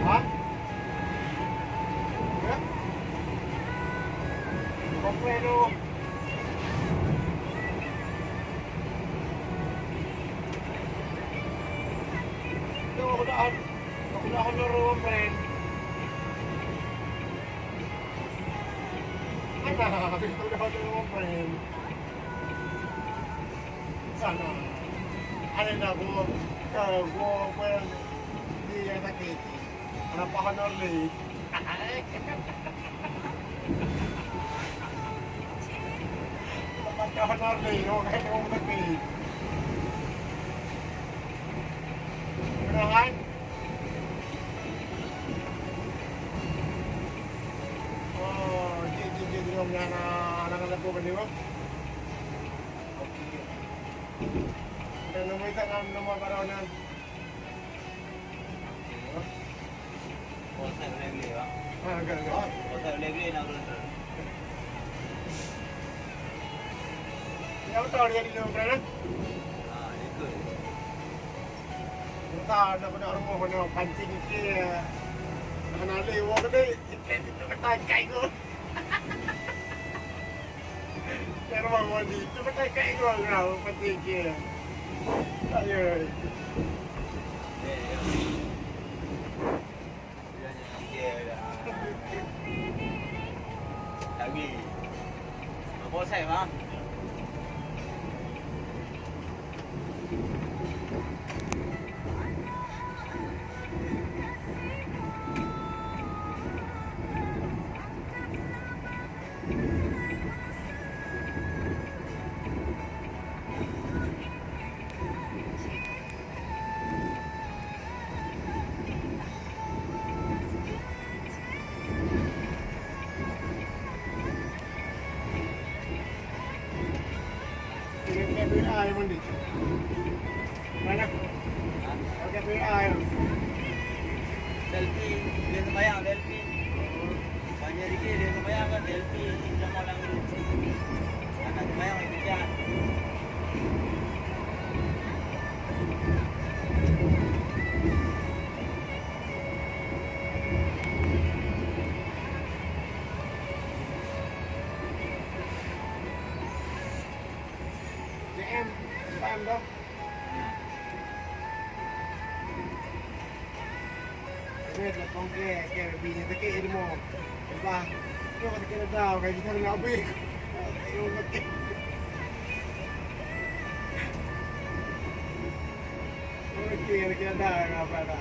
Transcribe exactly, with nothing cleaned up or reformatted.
Ha? Ya? Komplain tu. Tu aku dah, aku dah honor komplain. Mana? Aku dah honor komplain. Sana. Ada nak gua, ke gua pun di yang sakit. Kenapa honor ni? Kenapa honor ni? Oh, kayak orang sakit. Mudahan. Oh, cik, cik, cik, cik, anak-anak aku berdua. Okey. Dan nombor itu kan nombor baru ni. Okey. WhatsApp boleh beli, Bang? Ha, agak, agak. WhatsApp boleh beli, nak urus tu. Ya, betul, dia di nombor berapa? Ha, ikut. Entah, nak kena rumah mana, pancing sikit. Nak kena alih, wah, gede. Ikan itu kena ikan tu. Karma mandi, tu pakai kai gua kau, pati ke. Ayo. Lagi. Apa saya, Bang? Kirim ke B A ya, Mondi. Mana? Oke, B A ya. Selfie, dia sembahyang, selfie. Banyak dikit, dia sembahyang kan, selfie. Dia mau langsung. Anak sembahyang, dia kejar. J M, ban dah. Ini telepon ke, ke bini teke di mo. Bah, tu kata kena dah, kaji kita nak habis. Ayo, okey. Okey, kena dah, apa dah.